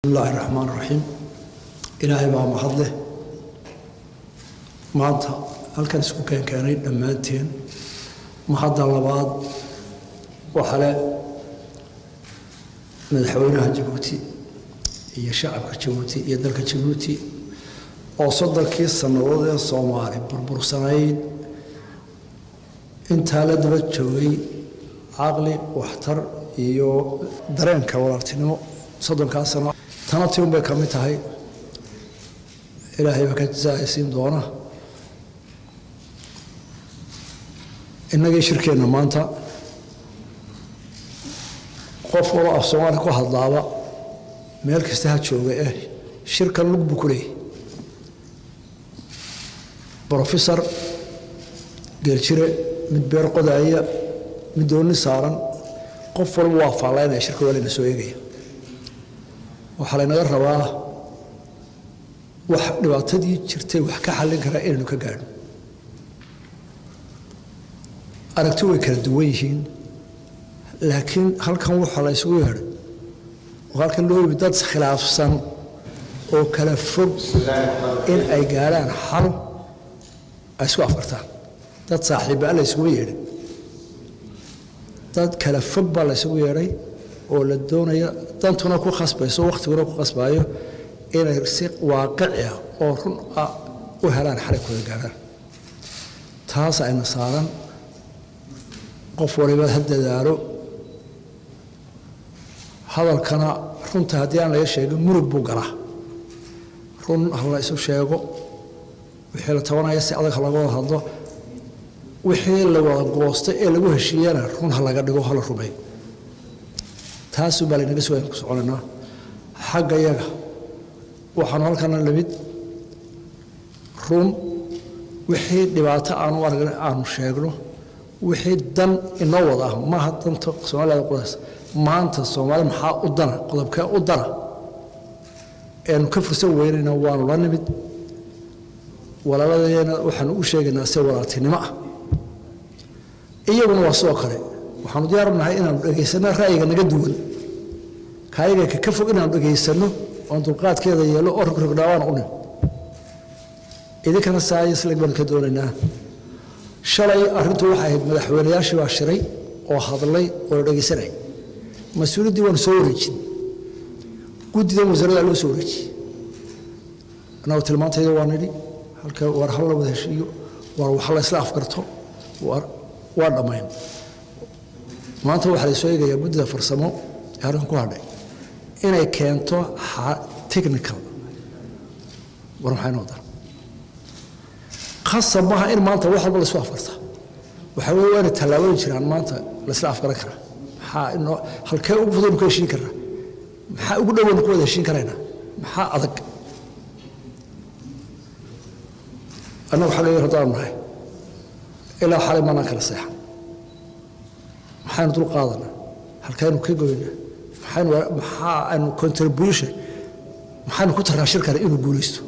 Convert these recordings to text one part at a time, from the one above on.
Bismillahi raxmaan raxiim. Ilaahay baa mahad leh maanta halkan isku keenkeenay dhammaanteen. Mahadda labaad waxaa le madaxweynaha Jabuuti iyo shacabka Jabuuti iyo dalka Jabuuti oo 30kii sannadood ee Soomaali burbursanayd intaa la daba joogay caqli, waxtar iyo dareenka walaaltinimo 30kaa sano. Tana ti un bay ka mid tahay. Ilaahay baa ka jasaaysiin doona. Innagii shirkeenna maanta, qof waloo af Soomaali ku hadlaaba meel kasta ha jooga shirkan lug buu ku leeyahy. Brofesor geeljire, mid beer qodaaya, mid dooni saaran, qof walba waa faallaynaya. Shirka waa layna soo eegaya. Waxaa laynaga rabaa wax dhibaatadii jirtay wax ka xallin karaa inaynu ka gaadhno. Aragti way kala duwan yihiin, laakiin halkan waxaa la isugu yeedhay oo halkan loo yimi dad khilaafsan oo kala fog in ay gaadhaan xal ay isku afkartaan. Dad saaxiibbaa la isugu yeedhay, dad kala fog baa la isugu yeedhay oo la doonaya, dantuna ku khasbayso, wakhtiguna ku khasbayo, inay si waaqici ah oo run ah u helaan xalay kooda gaadhaan. Taas ayna saaran. Qof waliba ha dadaalo. Hadalkana runta haddii aan laga sheegin murug buu galaa. Run ha la isu sheego. Wixii la tabanaya si adag ha laga wada hadlo. Wixii la wada goostay ee lagu heshiiyana run ha laga dhigo, ha la rumeeyo. Taasuu baa laynaga sugaya ku soconaynaa. Xagga yaga waxaanu halkana lamid run wixii dhibaato aanu aragna aanu sheegno, wixii dan inoo wada ah. Maaha danta Soomaalida qodaas maanta. Soomaali maxaa u dana? Qodobkee u dana eenu ka fursan weynayna waanu la nimid. Walaaladeena waxaanu u sheegaynaa si walaaltinimo ah, iyaguna waa sidoo kale. Waxaanu diyaar nahay inaanu dhegaysano ra'yiga naga duwan, kaayaga ka fog inaanu dhegaysano oon dulqaadkeeda yeelo oo rogrogdhaawaan u nimid. Idinkana saayislag baanu ka doonaynaa. Shalay arrintu waxay ahayd madaxweynayaashii baa shiray oo hadlay oo la dhegaysanayay. Mas-uuliyaddii waanu soo wareejin, guddidan wasaaradda loo soo wareejiyey. Annagu tilmaantayda waa nidhi halka war hal la wada heshiiyo, war wax la isla afgarto, war waa dhammayn. Maanta waxaa la soo eegayaa guddida farsamo ee halkan ku hadhay inay keento technical. War maxay noo dar? Khasab maaha in maanta wax walba la isku afgarta. Waxaa weeye waana tallaabooyin jiraan maanta la isla afgaran karaa. Maxaa inoo halkee ugu fudud ku heshiin karnaa? Maxaa ugu dhowaynu ku wada heshiin karaynaa? Maxaa adag? Annagu xagga yar haddaanu nahay ilaa xalay maanaan kala seexan. Maxaynu dul qaadanaa? Halkaynu ka goynaa? Maxaynu maxaa aynu contribution maxaynu ku tarnaa shirkana inuu guulaysto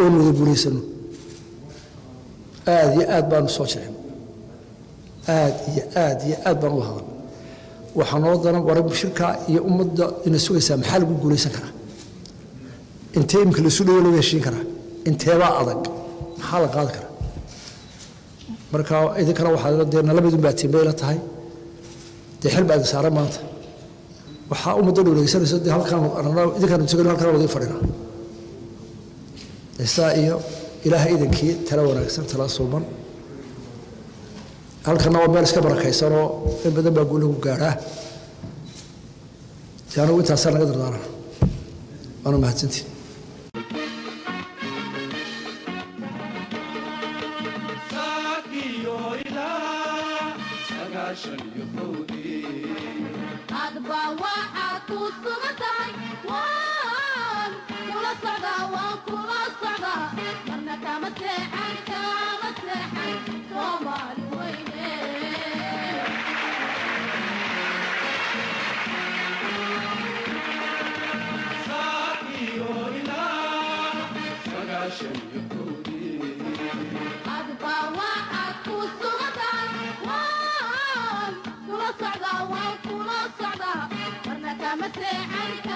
oonu wada guulaysano? Aad iyo aad baanu soo jecin, aad iyo aad iyo aad baan uga hadal. Waxaa noo daran war shirka iyo ummadda ina sugaysaa. Maxaa lagu guulaysan karaa? Intee imika laisu dhawo lagu heshiin karaa? Inteebaa adag? Maxaa la qaadi karaa? Marka idinkana waxaa dee nala midun baa timbay la tahay. Dee xil baa idin saaran maanta. Waxaa ummadda dhow dhegeysanaysa. Dee halkaan idinkaanu sugayno, halkaan wadii fadhina saa iyo Ilaahay idinkii tala wanaagsan, tala suuban. Halkanna waa meel iska barakaysanoo in badan baa guul lagu gaadhaa. Dee anigu intaasaa naga dardaaran. Waana mahadsantiin. Adba waxaad ku sugan tahay waan kula socdaa, waan kula socdaa, marna kama seexan, kama seexan Soomaali weyne. Adba waxaad ku sugan tahay waan kula socdaa, waan kula socdaa, marna kama seexan.